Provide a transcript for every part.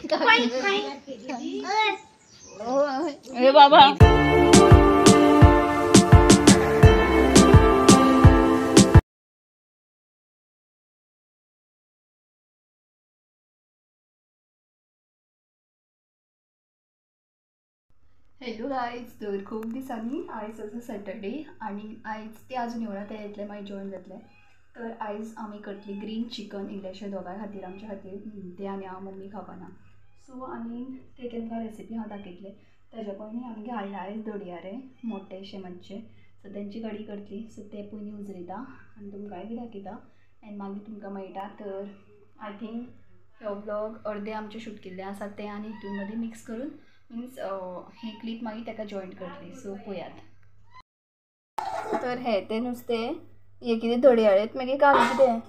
ए बाबा hello guys, तर खूप दिसांनी आयज आसा सॅटरडे आनी आयज ते अजून येवना ते येतले मागीर जॉयन जातले. तर आयज आमी करतली ग्रीन चिकन इल्लेशे दोगांय खातीर, आमच्या खातीर, ते आनी हांव मम्मी खावपाना. सो आनी ते तांकां रेसिपी हांव दाखयतलें. ताज्या पयलीं आमगे हाडला आयज दोडयारे मोटेशे मातशे, सो तेंची कडी करतली. सो ते पयलीं उजरयता आनी तुमकांय बी दाखयता आनी मागीर तुमकां मेळटा. तर I think हो ब्लॉग अर्दे आमचे शूट केल्ले आसा ते आनी हितून मदीं मिक्स करून मिन्स हे क्लिप मागीर ताका जॉयन करतली. सो पळयात. तर हे ते नुस्तें हे कितें धोडयाळेत मागीर काल कितें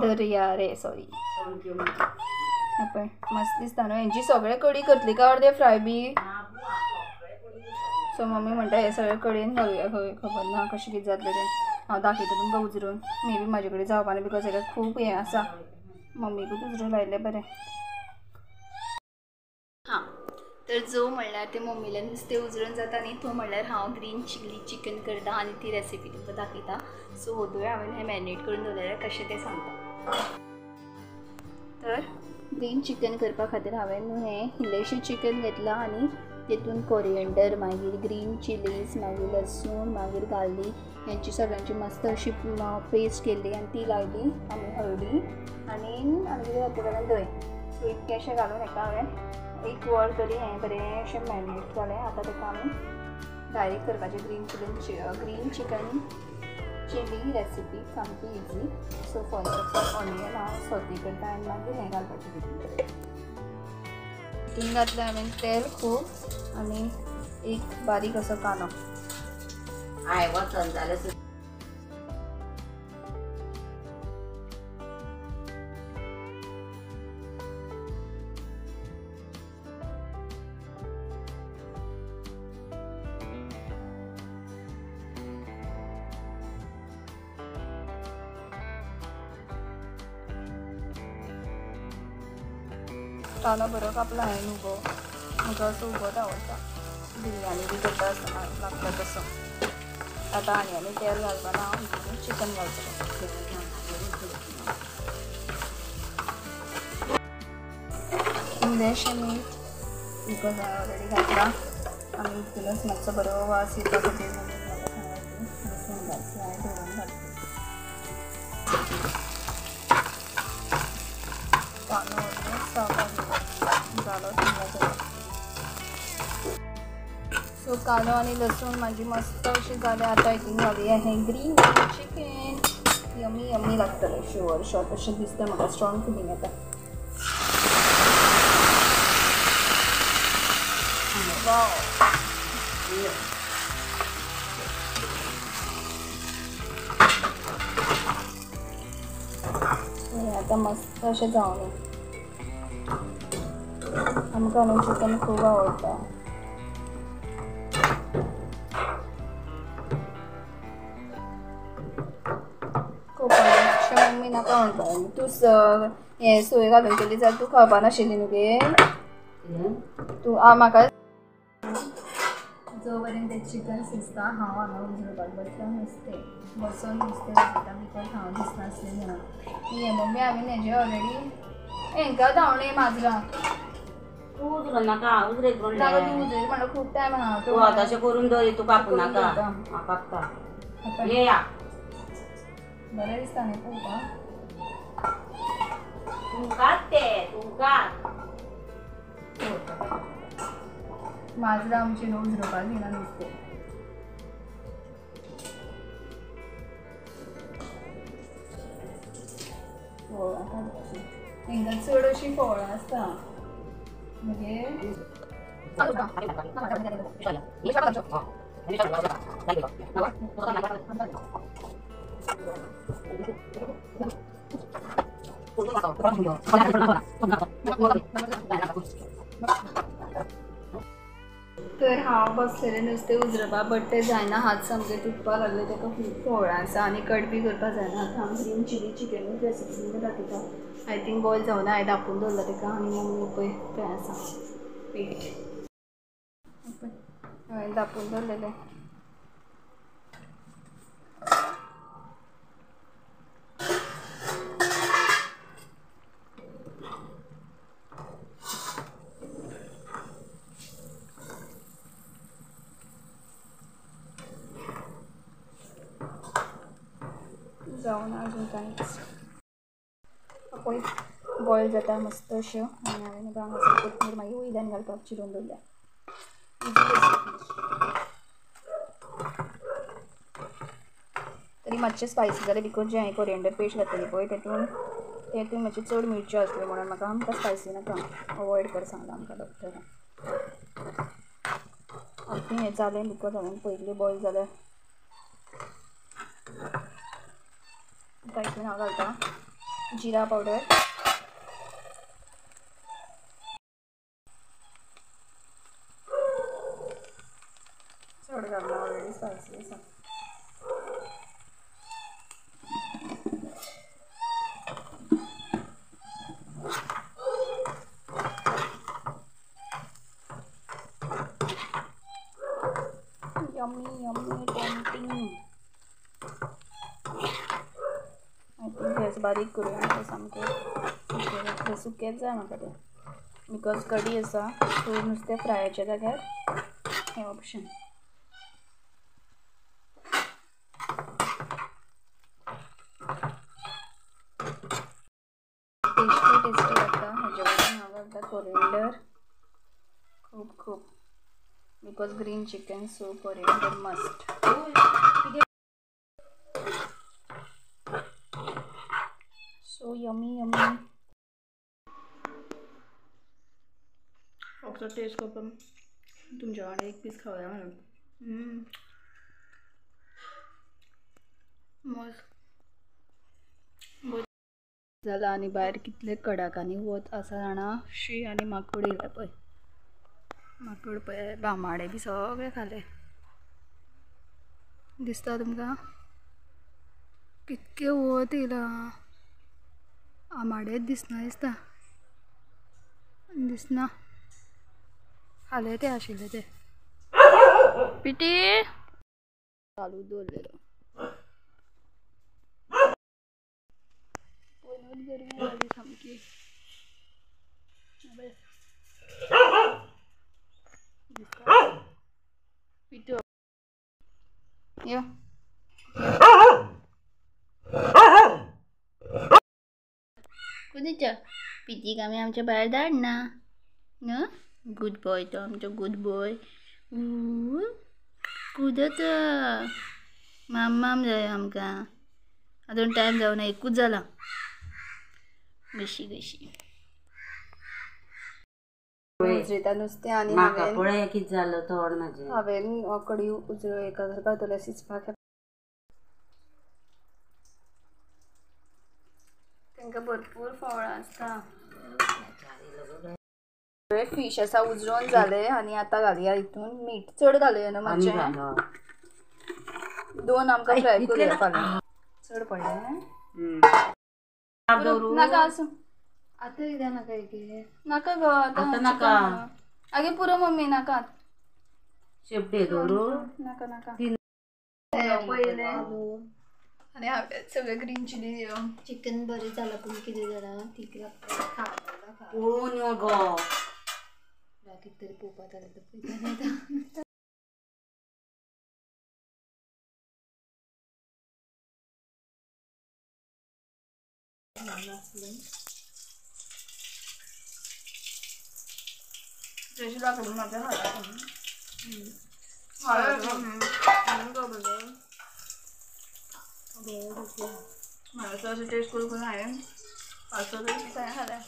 दर्यारे, सॉरी पळय मस्त दिसता न्हू. हेंची सगळे कडी करतली काय अर्दे फ्राय बी. सो मम्मी म्हणटा हे सगळे कडयेन घालुया खंय, खबर ना कशें कितें जातलें तें. हांव दाखयता तुमकां उजरून, मे बी म्हाजे कडेन जावपा ना because हेका खूब हें आसा. मम्मीकूच उजरून लायलें बरें. हां, तर जो म्हणल्यार ते मम्मीले नुस्तें उजरून जाता न्ही, तो म्हणल्यार हांव ग्रीन चिली चिकन करता आनी ती रेसिपी तुमकां दाखयता. सो होदोय हांवें हें मॅरिनेट करून दवरलेलें कशें तें सांगता. तर ग्रीन चिकन करपा खातीर हांवें हें इल्लेशें चिकन घेतलां आनी तेतून कोरिएंडर, मागीर ग्रीन चिलीज, मागीर लसूण, मागीर गार्लीक हेंची सगळ्यांची मस्त अशी पेस्ट केल्ली आनी ती लायली आनी हळदी आनी आनी कितें घातलें जाल्यार दही. सो इतकेशें घालून हेका हांवें एक वर तरी हें बरें अशें मॅरिनेट जालें. आतां ताका आमी डायरेक्ट करपाचें ग्रीन चिकन चिली रेसिपी सामकी easy. So first of all onion हांव सोते करता आनी मागीर हें घालपाचें. तितून घातलें हांवें तेल खूब आनी एक बारीक असो कांदो. कांदो बरो कापला हांवें उबो, म्हाका असो उबोच आवडटा. बिरयानी बी करता आसतना लागता तसो. आतां आनी आनी तेल घालपाना हांव चिकन घालतलें. इल्लेशें मीठ because हांवें ऑलरेडी घातलां आनी तितूनच मातसो बरो वास येवपा खातीर लसूण घातलें हांवें धरून घातलें. कांदो जालो. सो कांदो आनी लसूण म्हाजी मस्त अशी जालें. आतां हितून घालुया हें ग्रीन चिकन. यमी यमी लागतलें शुअर शॉट अशें दिसता म्हाका, स्ट्रॉंग फिलींग येता. वाव, हें आतां मस्त अशें जावं. आमकां न्हू चिकन खूब आवडटा. कोकोनटशें मम्मी नाका म्हणपाक. तूं हें सोय घालून केली जाल्यार तूं खावपा नाशिल्ली न्हू गे तूं. म्हाका जो पर्यंत तें चिकन शिजता हांव हांगा उजरोवपाक बसलां नुस्तें, बसोन नुस्तें उजयता because हांव दिसनासलें म्हणून. हें मम्मी हांवें हेजें ऑलरेडी हेंकां धांवणें माजरां. तूं उजरो नाका, उजरयत तूं उजरयत म्हणल्यार खूब टायम आहा. तूं तशें करून दवर, तूं कापूं नाका. हांव कापता. येया बरें दिसता न्ही पळोवपाक. तुमकांच तें तुमकांच. माजरां आमची न्हू उजरोवपाक दिना नुस्तें. फळां काडपाची हेंकां चड अशीं फळां आसता मागीर. तर हांव बसलेलें नुस्तें उजरपा बट तें जायना, हात सामके तुटपाक लागले, ताका खूब फोवळां आसा आनी कट बी करपाक जायना. आतां हांव ग्रीन चिली चिकनूच रेसिपी तुमकां दाखयता. I think boil जावना, हांवें धांपून दवरला ताका. आनी मम्मी पळय थंय आसा पीठ हांवें धांपून दवरलेलें. जावना अजून कांयच. पळय बॉयल जाता मस्त अश्यो. आनी हांवें हांगासर कोथमीर मागीर वयल्यान घालपाक चिरून दवरल्या. तरी मातशें स्पायसी जालें because जें हांवें कोरियंडर पेस्ट घातलेली पळय तेतून तेतून मातशी चड मिरच्यो आसल्यो म्हणून म्हाका आमकां स्पायसी नाका, अवॉयड कर सांगलां आमकां डॉक्टरान. आतां हें जालें because हांवें पयलीं बॉयल जालें. आतां हितून हांव घालता जिरा पावडर, चड घालना, ऑलरेडी स्पायसी आसा. Yummy yummy tempting. I think gas बारीक करुया तें सामकें सुकें सुकेंच जाय म्हाका तें because कडी आसा सो नुस्तें फ्रायाच्या जाग्यार हें ऑप्शन. टेस्टी टेस्टी लागता. हेजे वयल्यान हांव घालता कोरियंडर खूब खूब because green chicken so coriander must. So yummy yummy. फक्त टेस्ट करपाक तुमच्या वांगडा एक पीस खावया म्हणून. मस्त जाला. आनी भायर कितले कडाकांनी वत आसा जाणा, शी. आनी माकोड येयला पळय, माकोड पळय, बामाडे बी सगळे खाले दिसता तुमकां. कितके वत येयला, आमाडेच दिसना, दिसता दिसना, खाले ते आशिल्ले ते. पिटी चालू दवरलेलो. पयनूच गरमी जाली सामकी. पिटो यो कुदीच्या पितीक आमी आमच्या भायर धाडना न्हू. गुड बॉय तो आमचो, गुड बॉय. कुदत माम जाय आमकां. आजून टायम जावना, एकूच जाला. कशी कशी उजरेता नुस्तें. आनी पळय कितें जालें तोंड म्हाजें. हांवें कडी उजरो एका घालपाक दवरल्या शिजपाक. तांकां भरपूर फोवळां आसता. फिश आसा उजरोवन जालें आनी आतां घालया हितून मीठ. चड घालया न्हू मातशें, दोन आमकां फ्राय करुया फाल्यां. चड पडलें नाका, आसूं आतां कित्याक नाका एक नाका गो आतां नाका. आगे पुरो मम्मी नाका. शेपटे दवरू नाका नाका. पयलें आनी हांवें सगळें ग्रीन चिली चिकन बरें जालां पूण कितें जालां तीख लागता पळोवन यो गो. कितें तरी पळोवपाक जालें तर पळयता. तशी लागली म्हाका म्हाका अशें टेस्ट करून हांवें पांच खालें.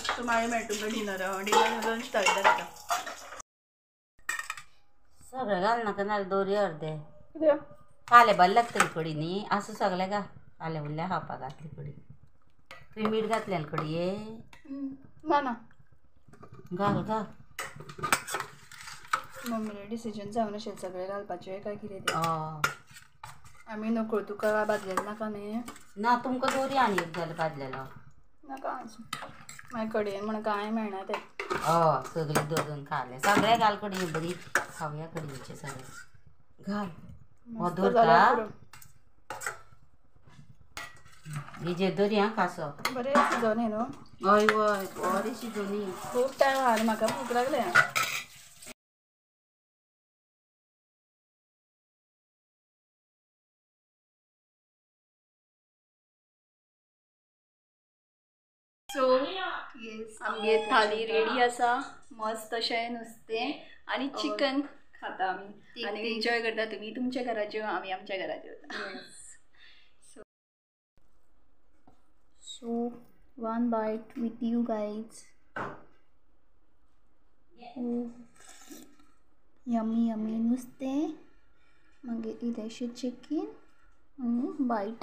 सो मागीर मेळटा तुमकां डिनर डिनर लंच दाखयता. सगळें घालनाका नाल्यार दवरी अर्दे काले बरें लागतली कडी न्ही. आसूं सगळें घाल, काले उरल्या खावपाक घातली कडी. तुवें मीठ घातलें कडये? ना ना घाल घाल. मम्मीले डिसिजन जावन अशें सगळें घालपाचें काय कितें तें. आमी नको तुका भाजलेलें नाका न्ही. ना तुमकां दोरी आनी एक जाल्यार भाजलेलो नाका. मागीर कडयेन म्हण कांय मेळना तें. हय सगळें दोन खालें सगळें घाल कडयेन बरी खावया कडयेचें सगळें घाल. हो दवरता हेजेर दोरी आं कासो बरें शिजोवनी न्हू. हय हय बरें शिजोवनी. खूब टायम आहा आनी म्हाका भूक लागल्या. सो आमगे थाली रेडी आसा. मस्त अशें नुस्तें आनी चिकन खाता आमी आनी एन्जॉय करता. तुमी तुमच्या घरा जेव, आमी आमच्या घरा जेवता. So one bite with you guys. Yummy yummy नुस्तें, मागीर इल्लेशें चिकन आनी बायट.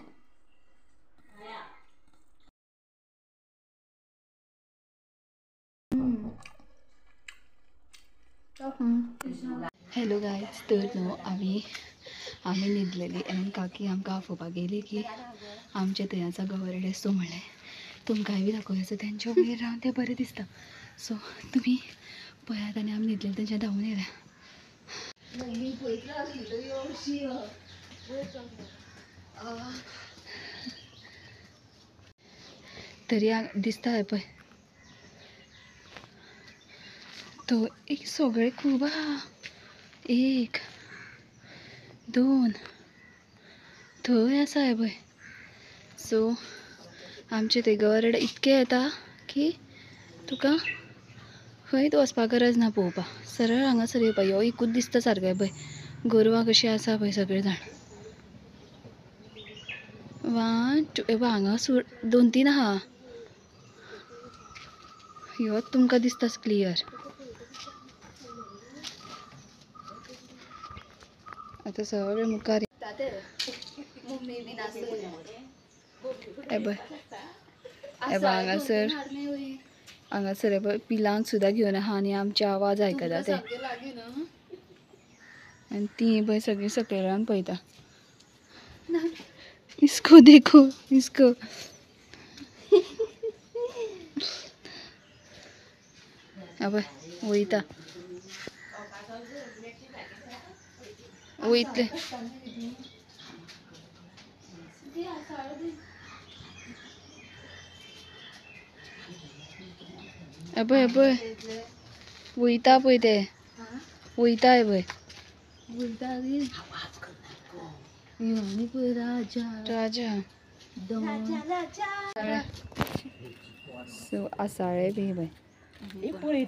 हॅलो गायज, तर न्हू आमी आमी न्हिदलेली आनी काकी आमकां आफोवपाक गेली की आमचे थंय आसा गवारेडे. सो म्हणलें तुमकांय बी दाखोवया. सो तेंच्या वयर रावन तें बरें दिसता. सो तुमी पळयात. आनी आमी न्हिदलेली तेंच्या धांवून येयल्या. तरी दिसता हें पळय तो एक सगळे खूब आहा. 1 2 थंय आसा हें पळय. सो आमचे ते गवारेडे इतके येता की तुका खंयच वचपाक गरज ना पळोवपाक. सरळ हांगासर येवपा. ह्यो एकूच दिसता सारको हें पळय गोरवां कशीं आसा पळय सगळे जाण. 1 2 हे पळय हांगा 2 3 आहा. ह्यो तुमकां दिसता क्लियर. आतां सगळे मुखार हे पळय हे पळय हांगासर हांगासर हे पळय पिलांक सुद्दां घेवन आहा आनी आमचे आवाज आयकता ते. आनी ती पळय सगळीं सकयल रावन पळयता. इसको देखो इसको. हे पळय वयता वयतले. हे पळय हे पळय वयता पळय ते वयता हे पळय राजा. सो आसाळे बी पळय. हे पळय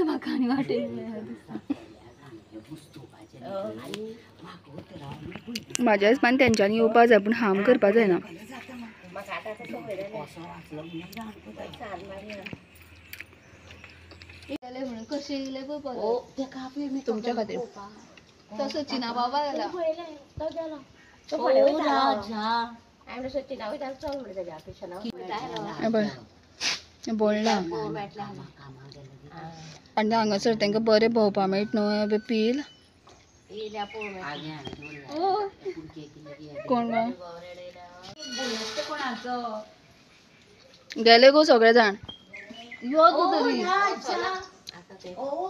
म्हाका आनी वाटेन. म्हाज्या हिसपान तेंच्यांनी येवपा जाय पूण हार्म करपा जायना. तुमच्या खातीर बोळ्ळा. आनी हांगासर तांकां बरें भोंवपा मेळटा न्हू पील. कोण गेले गो सगळे जाण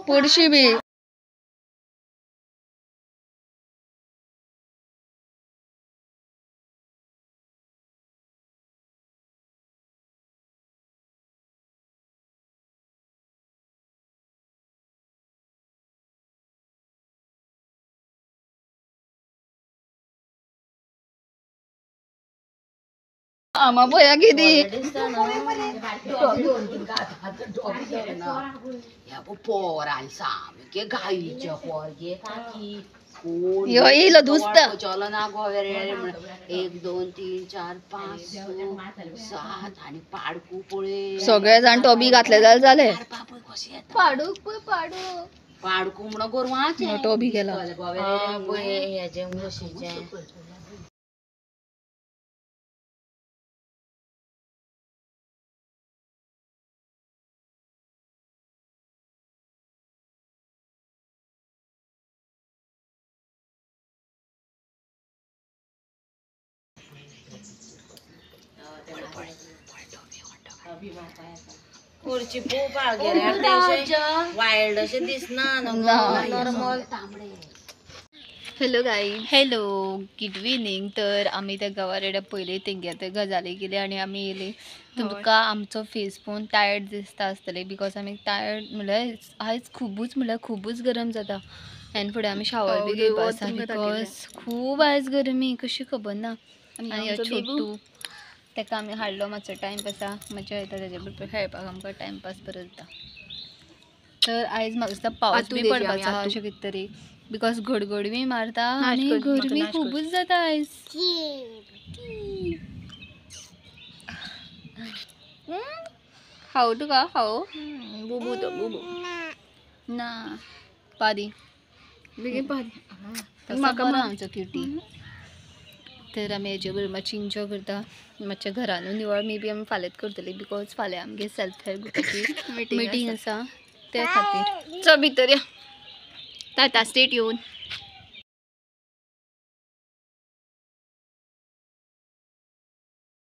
पुडशी बी. आमा पळया कितें पोर आनी सामकें गायीचें पोर गे काकी. ह्यो येयलो दुसता. चलो ना गोवेरे म्हण 1 2 3 4 5 6 7 आनी पाडकू पळय सगळे जाण टोबी घातले जाल्यार जाले. बापूय कशें येता पाडूक पळय पाडूक पाडकू म्हणून गोरवांचें टोबी गेला. पळय हेजें म्हशीचें. खुर्ची पोवपाक गेल्यार तें वायल्ड अशें दिसना नॉर्मल तांबडे. Hello guys, hello, good evening. तर आमी त्या गवारेड्या पयले तेंगे ते गजाली केली आनी आमी येयली. तुमकां आमचो फेस पळोवन टायर्ड दिसता आसतलें because आमी टायर्ड म्हणल्यार आयज खुबूच म्हणल्यार खुबूच गरम जाता. आनी फुडें आमी शावर बी घेवपा आसा because खूब आयज गरमी कशी खबर ना. आनी छोटू ताका आमी हाडलो मातसो टायमपासा, मजा येता तेजे बरोबर खेळपाक, आमकां टायमपास बरो जाता. तर आयज म्हाका दिसता पावस बी पडपाचो आहा अशें कितें तरी because गडगड बी मारता आनी गरमी खुबूच जाता आयज. खाऊ तुका खाऊ बुबू तो बुबू ना पादी बेगीन पादी म्हाका आमचो क्युटी. तर आमी हेजे बरोबर मातशी एन्जॉय करता. मातशें घरानूय निवळ मे बी आमी फाल्यांच करतली because फाल्यां आमगे सेल्फ हेल्प ग्रुपाची मिटींग आसा ते खातीर. चल भितर या. टाटा, स्टेट येवन.